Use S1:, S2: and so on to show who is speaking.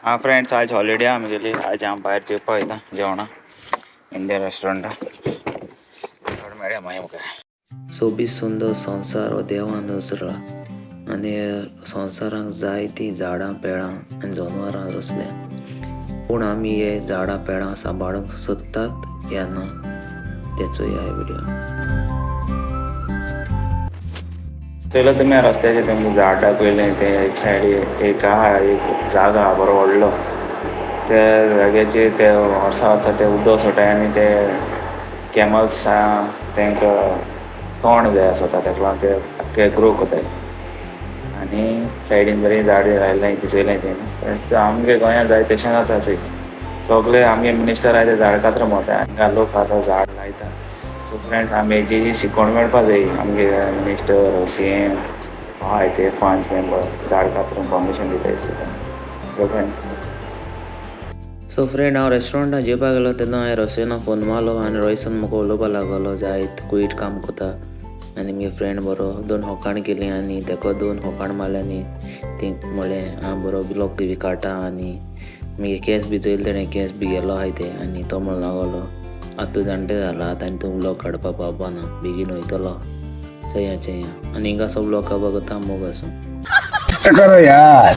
S1: हा फ्रेंड्स, आज हॉलिडे आमगेली. आज हांव भायर जेवपाक वयता जेवणा इंडियन रेस्टॉरंटा. थोडे मेळया मागीर मुखार.
S2: सोबीत सुंदर संवसार हो देवान रचला आनी संवसारांत जायतीं झाडां पेडां आनी जनवरां रचल्या, पूण आमी हे झाडां पेडां सांबाळूंक सोदतात या ना तेचो ह्या व्हिडियो.
S1: चोयला तुमी रस्त्याचेर तुमकां झाड दाखयलें तें एक सायडी एक आहा, एक जागो आहा बरो व्हडलो. त्या जाग्याचेर ते वर्सा वर्सा ते उदक सोडटाय आनी ते कॅमल्स आहा तेंकां तण जाय आसता, तेका लागून ते आख्खे ग्रो कोताय. आनी सायडीन बरीं झाडां लायलां ती चोयलां तेणी. आमगे गोंयांत जाय तशें जाता. चोय, सगळे आमगे मिनिस्टर आहाय ते झाड कातरून भोंवताय, हांगा लोक आतां झाड लायता. सो फ्रेंड्स, आमी हेजी शिकवण मेळपा जाय. आमगे मिनिस्टर, सीएम आहाय ते पंच मेंबर झाड कातरून परमिशन दिताय. सो फ्रेंड्स,
S2: सो फ्रेंड, हांव रेस्टॉरंटात जेवपाक गेलो तेन्ना हांवें रोयसनाक फोन मारलो आनी रोयसन म्हाका उलोवपाक लागलो, जायत क्विट काम कोता. आनी मुगे फ्रेंड बरो दोन होकाण केली आनी तेका दोन होकाण मारले आनी ती म्हणलें हांव बरो ब्लॉग बी काडटा. आनी मुगे केंस बी चोयले तेणें, केंस बी गेलो आहाय ते. आनी तो म्हणूंक लागलो, आतां तूं जाणटे जाला, आतां आनी तूं ब्लॉग काडपाक पावपा ना, बेगीन वयतलो. चोया चोया. आनी हिंगा सो ब्लॉग काडपाक कोता. मोग आसूं.
S3: करो यार.